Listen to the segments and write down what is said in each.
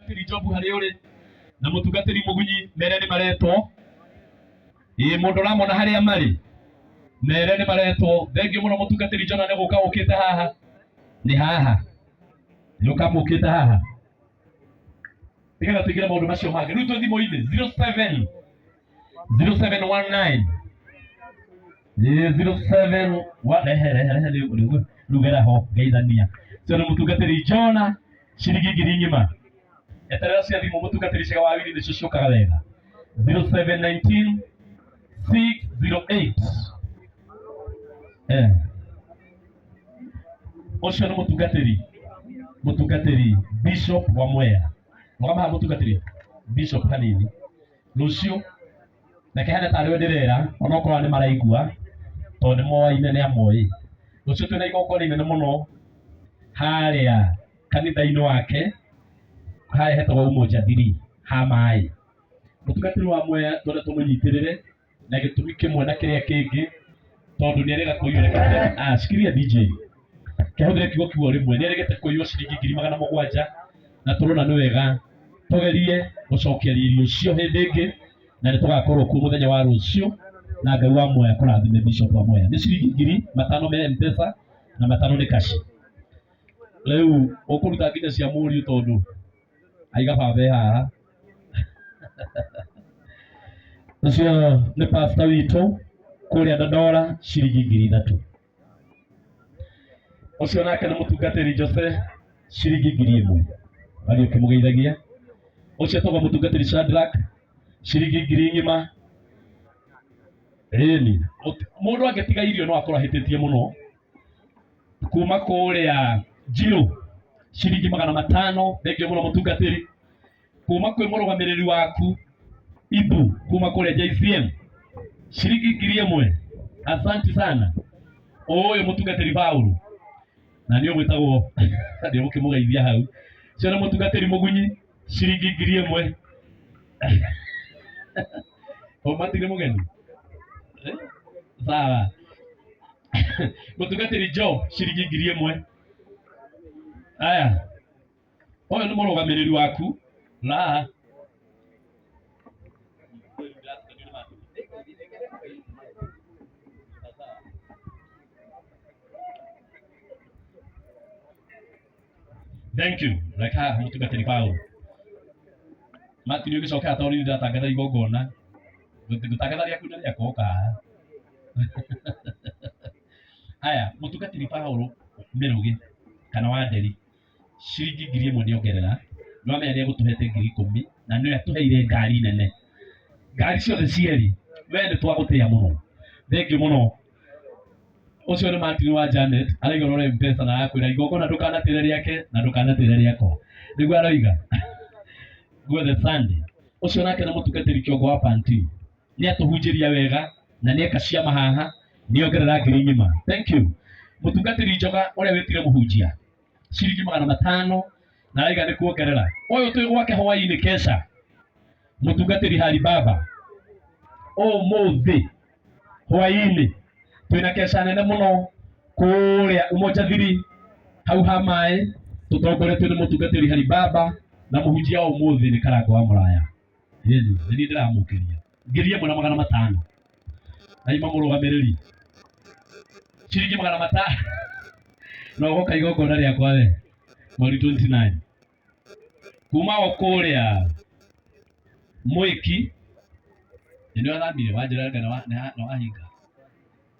Mũtungatĩri Jobu harĩa ũrĩ na mũtungatĩri Mũgunyi mere nĩ maretwo. Ĩĩ mũndũ ũramona harĩa marĩ mere nĩ maretwo. Thengiũ mũno mũtungatĩri Jona nĩ gũka ũkĩte haha. Nĩ haha. Nĩ ũka mũkĩte haha. Nĩgetha tũingĩre maũndũ macio mangĩ. Rĩu twĩ thimũ-inĩ 07 0719 Ĩĩ 07 wa rehe rehe rehe rĩu rĩu rĩu gera ho ngeithania. Ũcio nĩ mũtungatĩri Jona ciringi ngiri ng'ima. Eterera cia thimũ mũtungatĩri Cega wa Wili nĩcio ciũkaga wega. 0719 608 eh. Ũcio nĩ mũtungatĩri mũtungatĩri Bishop wa Mwea. Rũgama haha mũtungatĩri Bishop hanini. Rũciũ reke hane tarĩ we ndĩrera onokorwo nĩ maraigua tondũ nĩ moaine nĩ amoĩ. Rũciũ twĩna igongona inene mũno harĩa kanitha-inĩ wake harĩa hetagwo Umoja 3 ha maĩ. Mũtungatĩri wa Mwea twende tũmũnyitĩrĩre na gĩtũmi kĩmwe na kĩrĩa kĩngĩ tondũ nĩ erĩga kũiywo reke ah, shikilia DJ kĩhũthĩre kiugo kiugo rĩmwe nĩ erĩgĩte kũiywo ciringi 700,000 na tũrona nĩ wega tũgerie gũcokia riri ũcio hĩndĩ ĩngĩ na nĩ tũgakorwo kuo mũthenya wa rũciũ na Ngai wa Mwea kũrathime Bishop wa Mwea. Nĩ ciringi 5,000 me M-Pesa na 5 nĩ kaci. Rĩu ũkũruta nginya cia mũriũ tondũ aiga baba e haha. Ũcio nĩ pastor witũ kũrĩa Dandora ciringi 3,000. Ũcio nake nĩ mũtungatĩri Jose ciringi 1,000. Wathiĩ ũkĩmũgeithagia. Ũcio etagwo mũtungatĩri Shadrack ciringi 1,000. Ĩni, mũndũ angĩtiga irio no akorwo ahĩtĩtie mũno. Kuma kũrĩa Njirũ ciringi 500, thengiũ mũno mũtungatĩri. Kuma kwĩ mũrũgamĩrĩri waku Ibu kuma kũrĩa JCM ciringi 1,000. Asanti sana. Ũyũ mũtungatĩri Paul na nĩ ũgwĩtagwo nĩ ũgũkĩmũgeithia hau. Ũcio nĩ mũtungatĩri Mũgunyi ciringi 1,000. Ũmatirĩ mũgeni? Eh? Sawa. Mũtungatĩri Job ciringi 1,000. Aya. Ũyũ nĩ mũrũgamĩrĩri waku na Thank you. Reka mũtungatĩri Paul. Martin ũgĩcokera tondũ niĩ ndĩratangatha igongona. Ngũtangatha rĩaku na rĩakwa ũka haha. Haya, mũtungatĩri Paul Mĩrũgĩ kana Wanderi ciringi 1,000 nĩongerera nĩwamenya nĩegũtũhete 10,000 na nĩwe atũheire ngari nene ngari ciothe cierĩ we nĩ twagũtĩa mũno thengiũ mũno ũcio nĩ Martin wa Janet araiga ũrore mpesa na arakwĩra igongona ndũkanatĩre rĩake na ndũkanatĩre rĩakwa nĩguo aroiga guothe Sunday ũcio nake nĩ mũtungatĩri kĩongo wa panti nĩ atũhunjĩria wega na nĩ eka ciama haha nĩ ongerera 1,000. Thank you mũtungatĩri Njoga ũrĩa wĩtire mũhunjia ciringi 500 na araiga nĩ kuongerera ũyũ twĩ gwake hwainĩ kesha mũtungatĩri Hari Baba ũmũthĩ hwainĩ twĩna kesha nene mũno kũrĩa Umoja Thiri hau ha maĩ tũtongoretio nĩ mũtungatĩri Hari Baba na mũhunjia wa ũmũthĩ nĩ Karango wa Mũraya. Ĩni, nĩ niĩ ndĩramũkĩria 1,500 aima mũrũgamĩrĩri ciringi 500 na ũgoka igongona rĩakwa we mweri 29 kuma o kũrĩa mwĩki nĩ nĩwathamire wanjĩra anga nĩ wahinga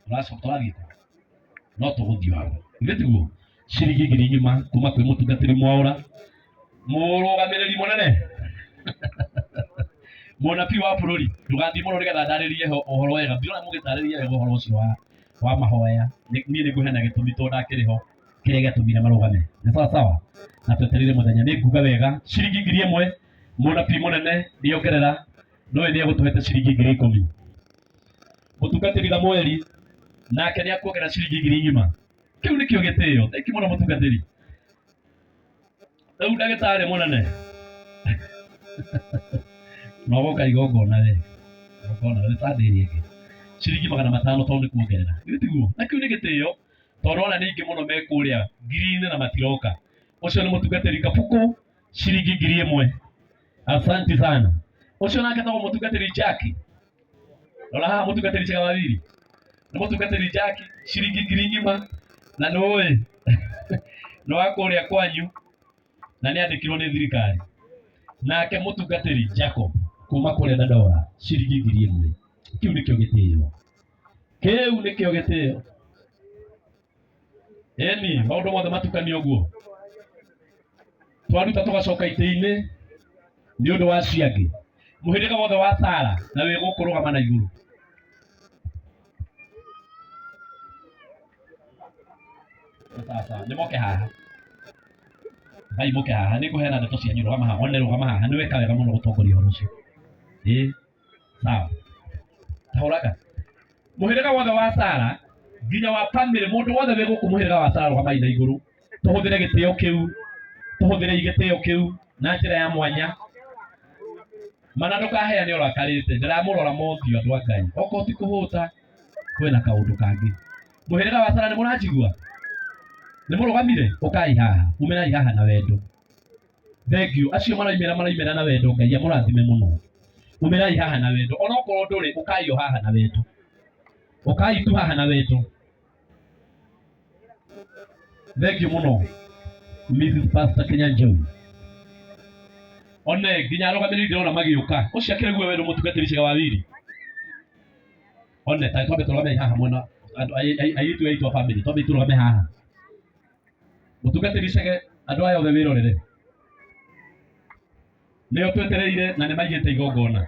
ũracoka ũrathiĩ kũ no tũgũthiĩ hau githĩ tiguo ciringi 1,000 kuma kwĩ mũtungatĩri Mwaũra mũrũgamĩrĩri mũnene mũnabii wa bũrũri ndũgathiĩ mũno nĩgetha ndarĩrie ũhoro wega ndiona mũgĩtarĩria wega ũhoro ũcio wa wa mahoya niĩ nĩ ngũheana gĩtũmi tondũ ndakĩrĩ ho kĩrĩa gĩatũmire marũgame nĩ sawa sawa na twetereire mũthenya nĩ nguga wega ciringi 1,000 mũnabii mũnene nĩongerera nowe nĩ egũtũhete ciringi 10,000 mũtungatĩri Samueli nake nĩ akuongerera ciringi 1,000 kĩu nĩkĩo gĩtĩo thengiũ mũno mũtungatĩri rĩu ndagĩtarĩ mũnene no goka igongona we igongona nĩ Sunday ĩrĩa ĩngĩ ciringi 500 tondũ nĩ kuongerera githĩ tiguo na kĩu nĩ gĩtĩo tondũ ona nĩ aingĩ mũno me kũrĩa ngiri-inĩ na matiroka ũcio nĩ mũtungatĩri Kabukũ. Ciringi 1000. Asanti sana. Ũcio nake etagwo mũtungatĩri Jackie. Rora haha mũtungatĩri Chege Wawiri. Nĩ mũtungatĩri Jackie ciringi 10,000 na nĩ ũĩ nĩ wa kũrĩa kwanyu na nĩ andĩkirwo nĩ thirikari. Nake mũtungatĩri Jacob kuma kũrĩa Dandora ciringi 1000. Kĩu nĩkĩo gĩtĩo. Kĩu nĩkĩo gĩtĩo. Ĩni maũndũ mothe matukanio ũguo. Twaruta tũgacoka itĩ-inĩ nĩ ũndũ wa acio angĩ. Mũhĩrĩga wothe wa Sara na wĩ gũkũ rũgama na igũrũ. Sawa sawa, nĩ moke haha. Ngai moke haha, nĩ ngũheana ndeto cianyu, rũgama haha, one rũgama haha, nĩ weka wega mũno gũtongoria ũhoro ũcio. Ĩĩ, sawa. Tahũraga. Mũhĩrĩga wothe wa Sara nginya wa family, mũndũ wothe wĩ gũkũ mũhĩrĩga wa Sara rũgamai na igũrũ. Tũhũthĩre gĩtĩo kĩu, tũhũthĩre gĩtĩo kĩu na njĩra ya mwanya. Mana ndũkaheane ũrakarĩte, ndĩramũrora mothiũ andũ a Ngai. Okorwo ti kũhũta, kwĩna kaũndũ kangĩ. Mũhĩrĩga wa Sara nĩ mũranjigua? Nĩ mũrũgamire? Ũkai haha, umĩrai haha na wendo. Thank you. Acio maraumĩra maraumĩra na wendo, Ngai amũrathime mũno. Umĩrai haha na wendo. Onokorwo ndũrĩ, ũkai o haha na wendo. Ũkai tu haha na wendo. Thank you mũno. Mrs. Pastor Kinyanjui. One nginya arũgamĩrĩri ndĩrona magĩũka. Ũcio akĩrĩ guo wendo mũtungatĩri Chege Wawiri. One ta twambe tũrũgame haha mwena andũ airĩtu aitũ a family twambe tũrũgame haha. Mũtungatĩri Chege andũ aya othe wĩrorere. Nĩo twetereire na nĩ maigĩte igongona.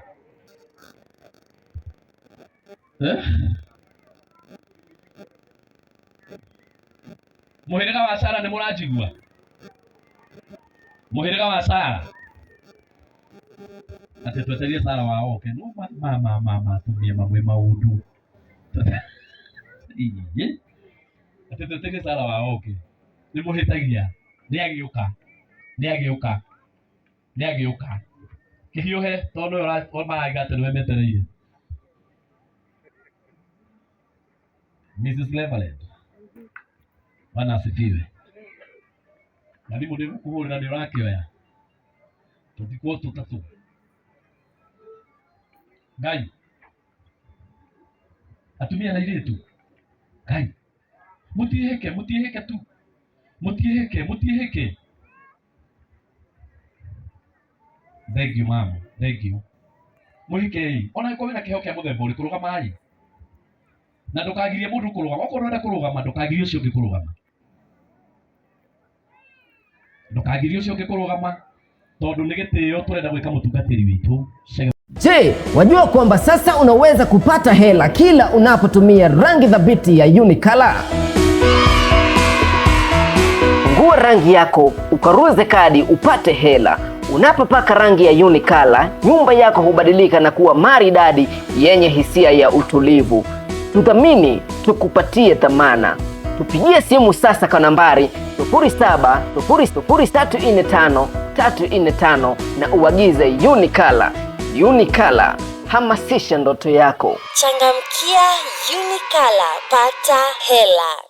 Eh? Mũhĩrĩga wa Sara nĩ mũranjigua? Mũhĩrĩga wa Sara atĩ twetereire Sara wao oke no ma ma ma ma ma atumia mamwe maũndũ. Ĩĩ. Atĩ twetereire Sara wao oke nĩ mũhĩtagia nĩ agĩũka nĩ agĩũka nĩ agĩũka kĩhiũhe tondũ nĩwe maraiga atĩ nĩwe metereire. Mrs. Reverend, Bwana asifiwe. Na thimũ nĩ gũkũhũrĩra nĩ ũrakĩoya tũthikwo tũtatũ. Ngai atumia na airĩtu Ngai mũtiĩhĩke mũtiĩhĩke tu mũtiĩhĩke mũtiĩhĩke. Thank you mama, thank you. Mũhĩkei ona angĩkorwo wĩna kĩheo kĩa mũthemba ũrĩkũ rũgamai na ndũkagirie mũndũ kũrũgama. Okorwo ũrenda kũrũgama ndũkagirie ũcio ũngĩ kũrũgama, ndũkagirie ũcio ũngĩ kũrũgama tondũ nĩ gĩtĩo tũrenda gwĩka mũtungatĩri witũ Chege. Je, wajua kwamba sasa unaweza kupata hela kila unapotumia rangi thabiti ya Unicolor? Fungua rangi yako, ukaruze kadi upate hela. Unapopaka rangi ya Unicolor, nyumba yako hubadilika na kuwa maridadi yenye hisia ya utulivu. Tuthamini, tukupatie thamana. Tupigie simu sasa kwa nambari 0700345345 na uagize Unicolor. Unicolor, hamasisha ndoto yako. Changamkia Unicolor, pata hela.